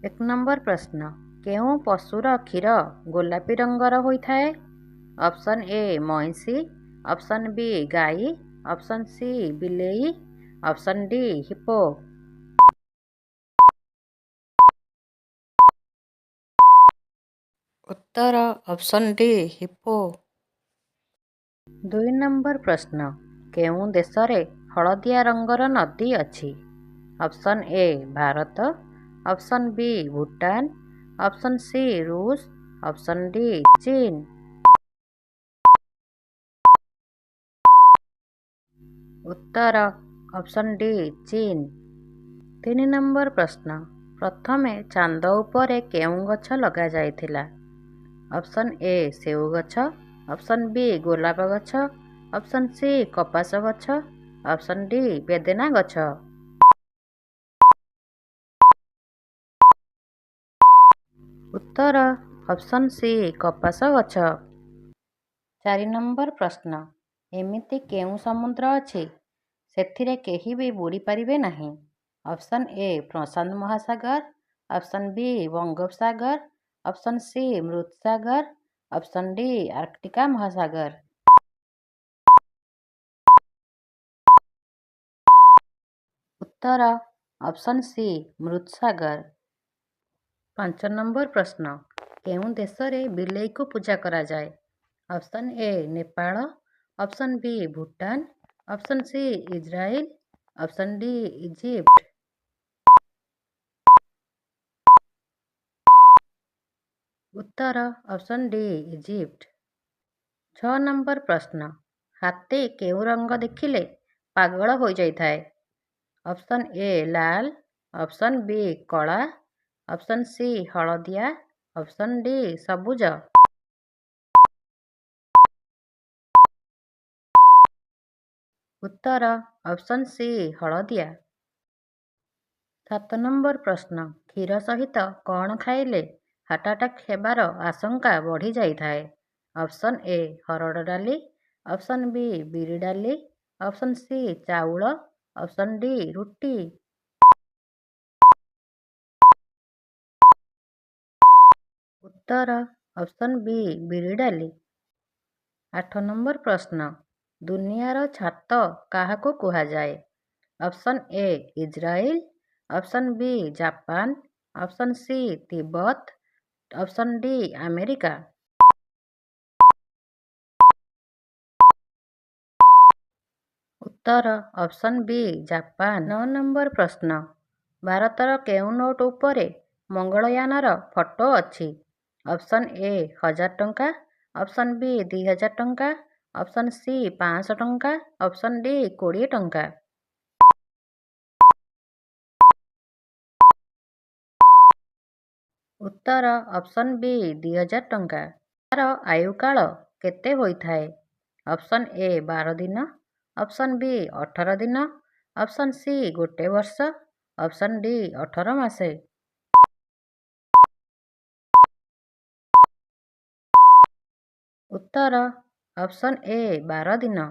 ଏକ ନମ୍ବର ପ୍ରଶ୍ନ, କେଉଁ ପଶୁର କ୍ଷୀର ଗୋଲାପୀ ରଙ୍ଗର ହୋଇଥାଏ? ଅପସନ୍ ଏ ମଇଁଷି, ଅପସନ୍ ବି ଗାଈ, ଅପସନ୍ ସି ବିଲେଇ, ଅପସନ୍ ଡି ହିପୋ। ଉତ୍ତର ଅପସନ୍ ଡି ହିପୋ। ଦୁଇ ନମ୍ବର ପ୍ରଶ୍ନ, କେଉଁ ଦେଶରେ ହଳଦିଆ ରଙ୍ଗର ନଦୀ ଅଛି? Option A Bharat, option B Bhutan, option C ରୁଷ, ଅପସନ୍ ଡି ଚୀନ। ଉତ୍ତର ଅପସନ୍ ଡି ଚୀନ। ତିନି ନମ୍ବର ପ୍ରଶ୍ନ, ପ୍ରଥମେ ଚାନ୍ଦ ଉପରେ କେଉଁ ଗଛ ଲଗାଯାଇଥିଲା? ଅପସନ୍ ଏ ସେଉ ଗଛ, ଅପସନ୍ ବି ଗୋଲାପ ଗଛ, ଅପସନ୍ ସି କପାସ ଗଛ, ଅପସନ୍ ଡି ବେଦେନା ଗଛ। ଉତ୍ତର ଅପସନ୍ ସି କପାସ ଗଛ। ଚାରି ନମ୍ବର ପ୍ରଶ୍ନ, ଏମିତି କେଉଁ ସମୁଦ୍ର ଅଛି ସେଥିରେ କେହି ବି ବୁଡ଼ି ପାରିବେ ନାହିଁ? ଅପସନ୍ ଏ ପ୍ରଶାନ୍ତ ମହାସାଗର, ଅପସନ୍ ବି ବଙ୍ଗୋପସାଗର, ଅପସନ୍ ସି ମୃତ ସାଗର, ଅପସନ୍ ଡି ଆର୍କଟିକା ମହାସାଗର। ଉତ୍ତର ଅପସନ୍ ସି ମୃତ ସାଗର। ପାଞ୍ଚ ନମ୍ବର ପ୍ରଶ୍ନ, କେଉଁ ଦେଶରେ ବିଲେଇକୁ ପୂଜା କରାଯାଏ? Option A Nepal, option B Bhutan, option C Israel, option D Egypt. ଉତ୍ତର ଅପସନ୍ ଡି ଇଜିପ୍ଟ। ଛଅ ନମ୍ବର ପ୍ରଶ୍ନ, ହାତୀ କେଉଁ ରଙ୍ଗ ଦେଖିଲେ ପାଗଳ ହୋଇଯାଇଥାଏ? Option A Lal, option B କଳା, ଅପସନ୍ ସି ହଳଦିଆ, ଅପସନ୍ ଡି ସବୁଜ। ଉତ୍ତର ଅପସନ୍ ସି ହଳଦିଆ। ସାତ ନମ୍ବର ପ୍ରଶ୍ନ, କ୍ଷୀର ସହିତ କ'ଣ ଖାଇଲେ ହାର୍ଟ ଆଟାକ୍ ହେବାର ଆଶଙ୍କା ବଢ଼ିଯାଇଥାଏ? ଅପସନ୍ ଏ ହରଡ଼ ଡାଲି, ଅପସନ୍ ବି ବିରି ଡାଲି, ଅପସନ୍ ସି ଚାଉଳ, ଅପସନ୍ ଡି ରୁଟି। ଉତ୍ତର ଅପସନ୍ ବି ବିରି ଡାଲି। ଆଠ ନମ୍ବର ପ୍ରଶ୍ନ, ଦୁନିଆର ଛାତ କାହାକୁ କୁହାଯାଏ? Option A Israel, option B Japan, option C Tibet, option D America. ଉତ୍ତର ଅପସନ୍ ବି ଜାପାନ। ନଅ ନମ୍ବର ପ୍ରଶ୍ନ, ଭାରତର କେଉଁ ନୋଟ୍ ଉପରେ ମଙ୍ଗଳୟାନର ଫଟୋ ଅଛି? ଅପସନ୍ ଏ 1000 ଟଙ୍କା, ଅପସନ୍ ବି 2000 ଟଙ୍କା, ଅପସନ୍ ସି 500 ଟଙ୍କା, ଅପସନ୍ ଡି 20 ଟଙ୍କା। ଉତ୍ତର ଅପସନ୍ ବି 2000 ଟଙ୍କା। ର ଆୟୁକାଳ କେତେ ହୋଇଥାଏ? ଅପସନ୍ ଏ 12 ଦିନ, ଅପସନ୍ ବି 18 ଦିନ, ଅପସନ୍ ସି ଗୋଟେ ବର୍ଷ, ଅପସନ୍ ଡି 18 ମାସ। ଉତ୍ତର ଅପସନ୍ ଏ 12 ଦିନ।